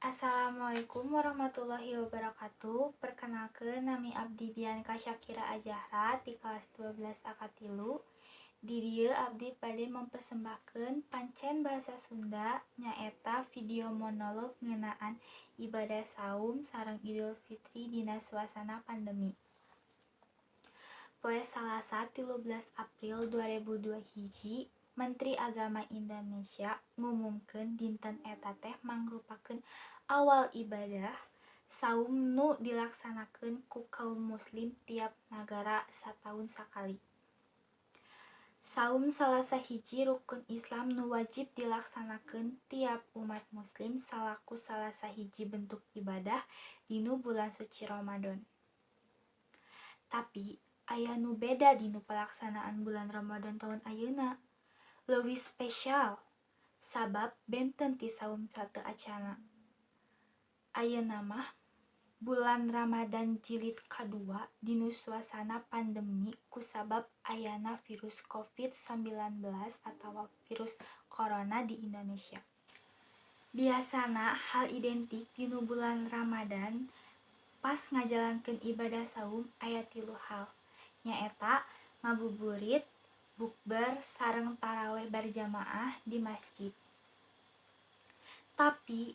Assalamualaikum warahmatullahi wabarakatuh. Perkenalkeun, nami abdi Bianca Syakira Ajahra di kelas 12 A3. Di dieu abdi bade mempersembahkeun pancen bahasa Sunda, nyaeta video monolog ngeunaan ibadah saum sareng Idul Fitri dina suasana pandemi. Poe Salasa 13 April 2002 hiji, Menteri Agama Indonesia ngumumkeun dinten eta teh mangrupakeun awal ibadah saum nu dilaksanakeun ku kaum muslim tiap nagara sataun sakali. Saum salah sahiji rukun Islam nu wajib dilaksanakeun tiap umat muslim salaku salah sahiji bentuk ibadah dinu bulan suci Ramadan. Tapi aya nu beda dinu palaksanaan bulan Ramadan taun ayeuna. Leuwih spesial sabab benten ti saum sateuacanna. Ayeuna mah bulan Ramadan jilid kadua dinu suasana pandemi kusabab ayana virus Covid-19 atawa virus corona di Indonesia. Biasana hal identik dinu bulan Ramadan pas ngajalankeun ibadah saum aya tilu hal, nyaeta ngabuburit, bukber sareng taraweh berjamaah di masjid. Tapi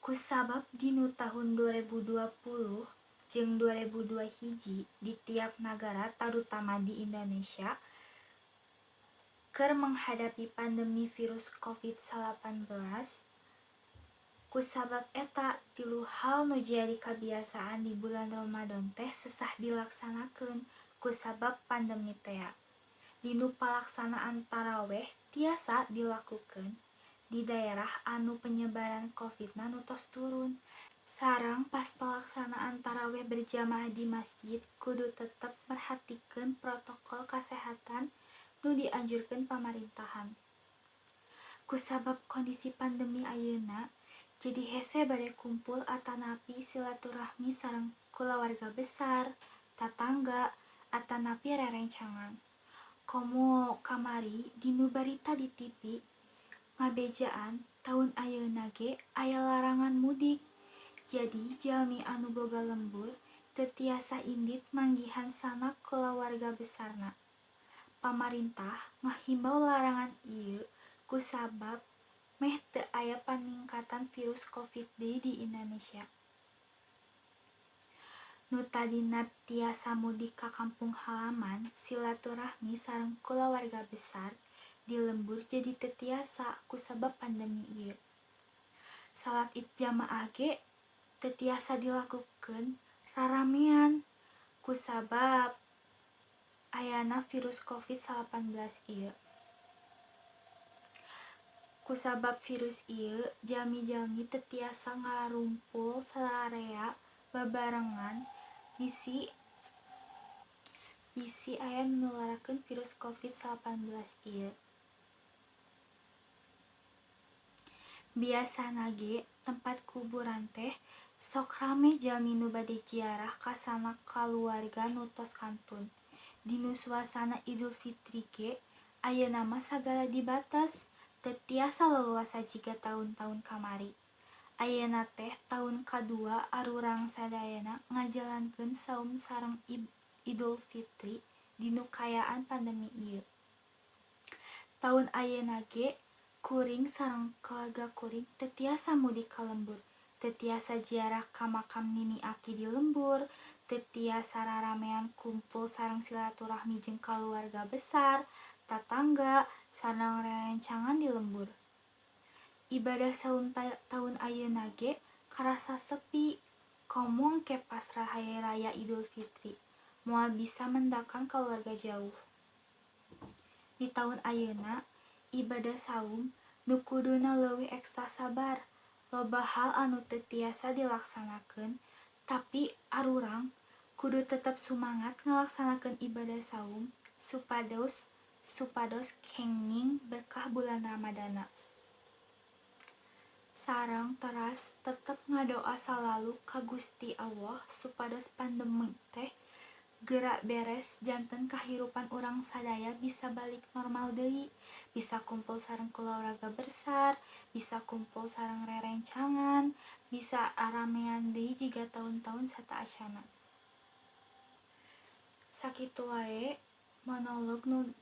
kusabab dinu tahun 2020 jeung 2002 hiji di tiap nagara, tarutama di Indonesia, keur menghadapi pandemi virus Covid-19. Kusabab eta, tilu hal nu jadi kabiasaan di bulan Ramadan teh sesah dilaksanakeun kusabab pandemi tea. Dinu palaksanaan taraweh tiasa dilakukeun di daerah anu penyebaran Covidna nu tos turun. Sareng pas pelaksanaan taraweh berjamaah di masjid kudu tetep merhatikeun protokol kasehatan nu dianjurkeun pamarintahan. Kusabab kondisi pandemi ayeuna, jadi hese bade kumpul atanapi silaturahmi sareng kulawarga besar, tatangga, atanapi rerencangan. Komo kamari dinu barita di TV ngabejaan taun ayeuna ge aya larangan mudik. Jadi jalmi anu boga lembur teu tiasa indit manggihan sanak kulawarga besarna. Pamarintah ngahimbau larangan ieu kusabab meh teu aya paningkatan virus Covid deui di Indonesia. Nu tadina tiasa mudik ka kampung halaman silaturahmi sareng kulawarga besar di lembur jadi teu tiasa kusabab pandemi ieu. Salat Id jamaah ge teu tiasa dilakukeun raramean kusabab ayana virus Covid-19 ieu. Kusabab virus ieu, jalmi-jalmi teu tiasa ngarumpul sararea babarengan bisi bisi aya nu nularkeun virus Covid-19 ieu. Biasana ge tempat kuburan teh sok rame jalmi nu bade jiarah ka sanak kaluarga nu tos kantun. Dinu suasana Idul Fitri ge ayeuna mah sagala dibates, teu tiasa leluasa jiga taun-taun kamari. Ayeuna teh taun kadua arurang sadayana ngajalankeun saum sareng Idul Fitri dinu kaayaan pandemi ieu. Taun ayeuna ge kuring sareng kaluarga kuring teu tiasa mudik ka lembur, teu tiasa jiarah ka makam nini aki di lembur, teu tiasa raramean kumpul sareng silaturahmi jeung kaluarga besar, tatangga, sareng rerencangan di lembur. Ibadah saum taun ayeuna ge karasa sepi, komo engke pas hari raya Idul Fitri moal bisa mendakan kaluarga jauh. Di taun ayeuna, ibadah saum nu kuduna leuwih ekstra sabar, loba hal anu teu tiasa dilaksanakeun, tapi arurang kudu tetep sumangat ngalaksanakeun ibadah saum supados supados kenging berkah bulan Ramadana. Sareng teras tetep ngadoa salalu ka Gusti Allah supados pandemi teh geura beres janten kahirupan urang sadaya bisa balik normal deui, bisa kumpul sareng kulawarga besar, bisa kumpul sareng rerencangan, Bisa aramean deui jiga taun-taun sateuacanna. Sakitu wae monolog nu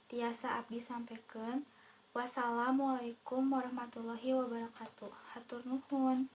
tiasa abdi sampekeun. Wassalamualaikum warahmatullahi wabarakatuh. Hatur nuhun.